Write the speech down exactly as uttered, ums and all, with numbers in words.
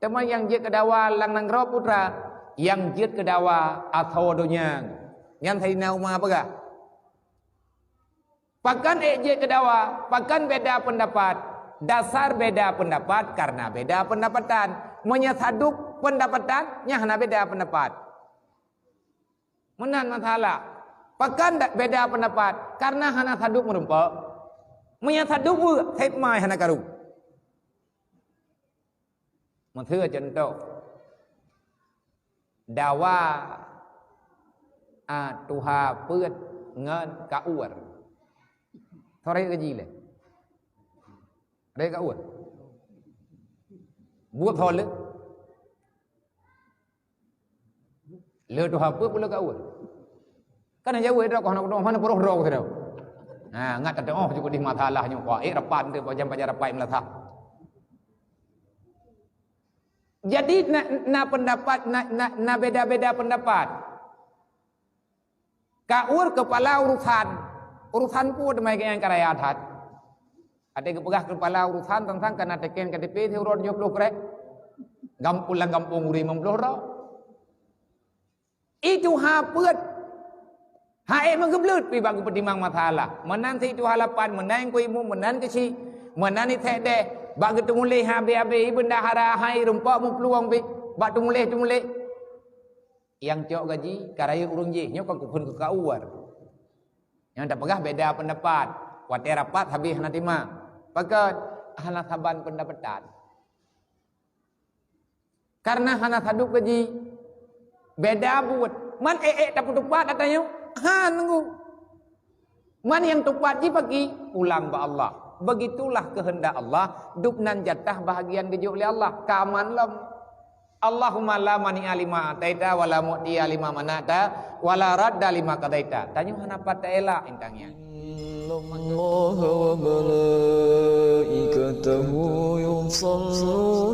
Teuma nyang jeuet keu dawa lam nanggroe putra, nyang jeuet keu dawa asoe donya. Nyan Saidina Umar peugah, "Pakon ék jeuet keu dawa, pakon beda peundapat? Dasar beda peundapat karena beda peundapatan. Meunyoe sadub peundapatan, nyan hana beda peundapat." Meunan masalah. Pakon da-, beda peundapat? Karena hana sadub meurumpok. Meunyoe sadub beuet, sép mai hana karu. Meuseue cuntoh, dawa, a, tuha peuet ngon kaur. Soe rayeuk gaji lé? Rayeuk kaur. Buet soe lé? Lé tuha peuet pula kaur. Kan jauh droe, hana droe, hana peuroh droe sidroe. Ha, ngat teuh oh, cukup di masalah nyoe. Wah, eh, rapat tu, pajan-pajan rapat meulasah. Jadi, na, na pendapat, na, na, na beda-beda pendapat. Kaur kepala urusan. Urusan peue teuma nyang ka raya that. Até geupeugah kepala urusan, sang-sang ka na teuken K T P siuroe tujoh ploh krek. Gampông lam gampông ureueng limong ploh droe. Itu ha peuet. Ha ék meugeubleut pi bak geupeutimang masalah. Meunan si itu ha lapan, meunan keu imum, meunan keu si, meunan i sekdes. Bak geuteumuléh ha abéh-abéh, i bendahara, hai rumpok meuplueng pi bak teumuléh-teumuléh. Nyang cok gaji ka rayeuk ureueng jih, nyoe kon keuphon keu kaur. Nyang tapeugah beda peundapat. Watée rapat habéh hana timang. Pakon? Hana saban peundapatan. Karena hana sadub gaji. Beda buet. Man ék-ék tapeutupat ata nyoe? Han nunggu. Man nyang tupat jipaki, pulang bak Allah. Begitulah kehendak Allah, dub nan jatah bahagian geujok lé Allah. Ka aman lom. Allahumma la mani'a lima ataita, wa la mu'tiya lima mana'ta, wa la radda lima qadaita. Tanyoe hana pat taela intang nyan. Innallaha wa malaikatahu yusalluna